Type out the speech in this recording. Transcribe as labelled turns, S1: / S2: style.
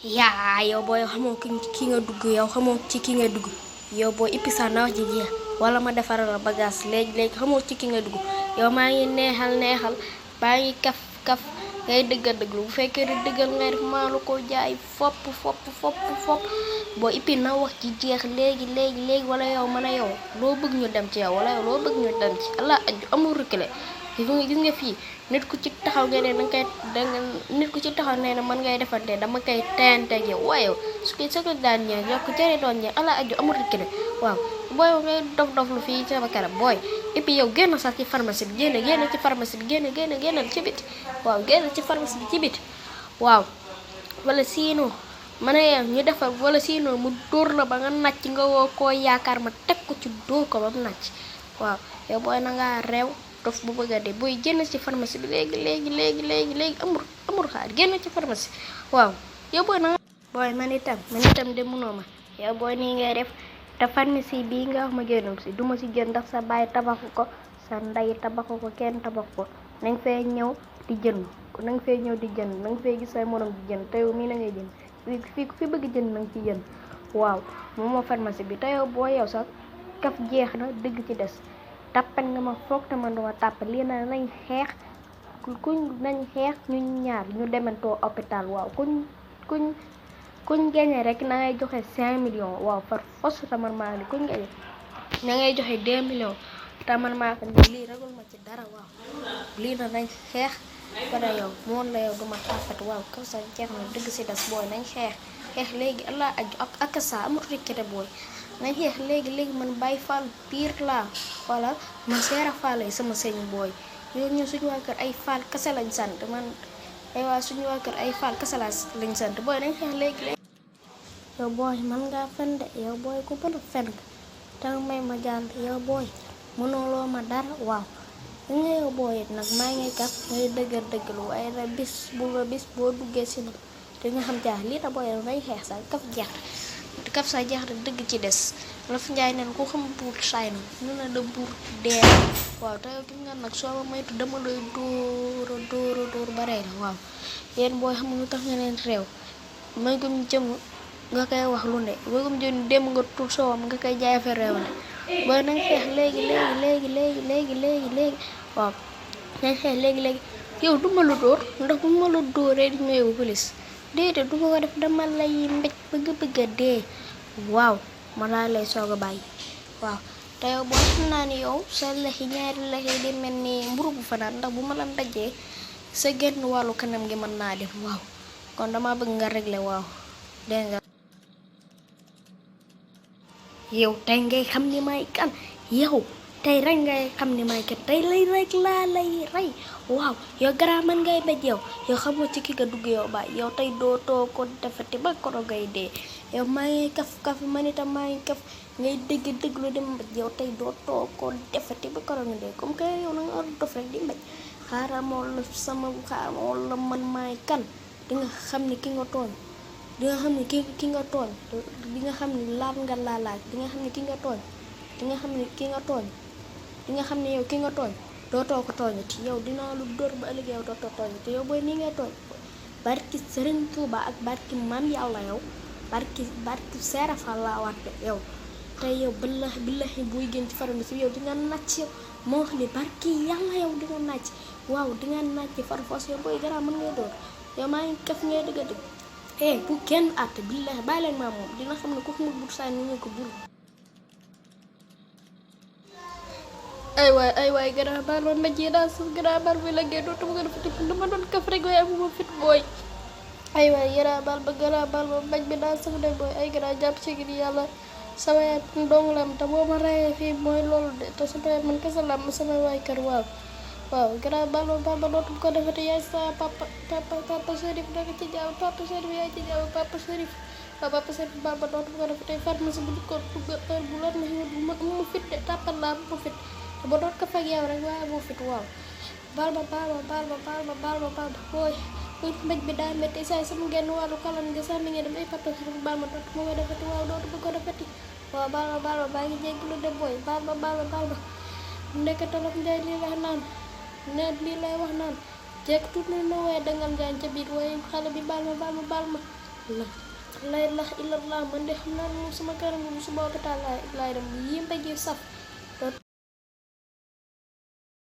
S1: yaa yow booy xamoo ki nga dugg yow xamoo ci ki nga dugg yow booy ippi sa na wax ji jeex wala ma defaral la bagage léegi xamoo ci ki nga dugg yow maa ngi neexal baa ngi kaf ngay dëggal bu fekkee di dëggal ngay def maa la ko jaay fopp boo ippi na wax ji jeex léegi wala yow mën a yow loo bëgg ñu dem ci yow wala yow loo bëgg ñu dem ci allah aju amul reculer gis nga fii nit ku ci taxaw nga ne nit ku ci taxaw nee na mën ngay defante dama koy teyanteeg yow waaye su ko daan ñëw yokk jëre doon ñëw ala aju amul reculer waaw booy ngay dof lu fii sama kanam booy et puis yow génn sax ci pharmacie bi génn ci pharmacie bi génn ci biti waaw génn ci pharmacie bi ci biti waaw wala sinon ma ne ñu defar wala sinon mu dóor la ba nga nàcc nga woo koo yaakaar ma teg ko ci dóor ko ba mu nàcc waaw yow booy na ngaa reew dof bu bëgg a dee booy génn ci pharmacie bi léegi amul xaar génn ci pharmacie waaw yow booy na nga booy man itam de mënoo ma yow booy nii ngay def te pharmacie bii nga wax ma génnam si duma si génn ndax sa baay tabaxu ko sa ndey tabaxu ko kenn tabaxu ko nañ fee ñëw di jënd nañ fee gis say morom di jënd te yow mii na ngay jënd fii ku fi bëgg jënd nañ ci jënd waaw moom moo pharmacie bi te yow boo yow sax kaf jeex na dëgg ci des tàppat nga ma foog te man duma tàppat lii na nañ xeex ñun ñaar ñu demantoo hôpital waaw kuñ gañe rek na ngay joxe 5 millions waaw far fos te man maa ni kuñ gañe na ngay joxe 2 millions te man maa ko ni lii ragul ma ci dara waaw lii na nañ xeex wala yow moon la yow duma tàppat waaw kaw sa jeex na dëgg si des booy nañ xeex léegi allah aju ak sa amul rikkite booy nañ xeex léegi man Baye Fall pire la wala man Seera Fall lay sama sëñ booy yow ñu suñu waa kër ay Fall kase lañ sant man ay waa suñu waa kër ay Fall kase lañ sant booy nañ xeex léegi yow booy man ngaa fen de yow booy ku mën a fen nga danga may ma jàll yow booy mënuloo ma dara waaw li nga yow booy it nag maa ngi kaf ngay dëggalu waaye nag bis boo duggee si nag di nga xam jaax lii ta booy nañ xeex sax kaf sa jeex da dëgg ci des la fi njaay neen ku xam buur saay na ñu ne da buur dee waaw te yow gis nga nag soo ma moytu dama lay dóor ba rey la waaw yéen booy xam lu tax nga leen réew may gum jëm nga koy wax lu ne may gum jëm dem nga tur soowam nga koy jaay fa réew ne booy nañ xeex léegi waaw nañ xeex léegi yow du ma la dóor ndax bu ma la dóoree di nga yóbbu police déedéet du ma ko def dama lay mbéj bëgg a dee waaw ma laa lay soog a bàyyi waaw te yow boo xam naa ni yow sa lexi ñaari lexi di mel ni mburu bu fanaan ndax bu ma la dajee sa genn wàllu kanam gi mën naa dem waaw kon dama bëgg nga régler waaw dégg nga yow tey ngay xam ni may kan yow tey rek ngay xam ni may kan tey lay rek laa lay rey waaw yow gara man ngay béj yow xamoo ci ki nga dugg yow baay yow tey dootoo ko defati ba koro ngay dee yow maa ngi kaf man itam maa ngi kaf ngay dëgg lu dem mbéj yow tey dootoo ko defati ba koro nga dee comme que yow na nga dof rek di mbéj xaaral la man maay kan di nga xam ni ki nga tooñ di nga xam ni ki nga tooñ di nga xam ni laal nga laalaaj di nga xam ni ki nga tooñ di nga xam ni ki nga tooñ di nga xam ni yow ki nga tooñ dootoo ko tooñati yow dinaa lu dóor ba ëllëg yow dootoo tooñati yow booy nii ngay tooñ barki Sëriñ Tuuba ak barki Maam Yàlla yow barki Seera Fall laa waat yow tey yow billahi buy gën ci pharmacie yow di nga nàcc yow moo xam ne barki Yàlla yow di nga nàcc waaw di nga nàcc farfos yow booy gara mën ngay dóor yow maa ngi kaf ngay dëgg bu kenn àtte billahi bàyyi leen maa moom dina xam ne ku xamul bur saa ni ñu ko bur ay waay gara baal ma mbéj yi daal suuf gara baal bi la géej dootuma ko defati dama doon kaf rek waaye amuma fit booy ay waay gara baal ba mbéj bi daal sax de booy ay gara jàpp ci ngir yàlla sama yaay dong la am te boo ma reyee fii mooy loolu de te sama yaay man kese la am sama waay kër waaw gara baal ba dootuma ko defati yaay sa papa Serif naka ci jaaw papa Serif yaay ci jaaw papa Serif baal ba dootuma ko defati pharmacie bu ko dugg heure bu la neexee bu ma fit de tàppal laa bu fit ba doot ko fag yow rek waaye moo fit waaw baal ma booy mbéj bi daa métti saay sama genn wàllu kalan nga sax mi ngi dem ay papa Serif baal ma doot ma koy defati waaw dootu ko defati waaw baal ma baa ngi jégglu de booy baal ma ndekk tolof njaay lii wax naan ne lii lay wax naan jekk tuut na waaye dangal njaan ca biir waaye xale bi baal ma la ilaha illallah man de xam naa ne moom sama kanam moom suba hôpital laay dem yéen a ngi saf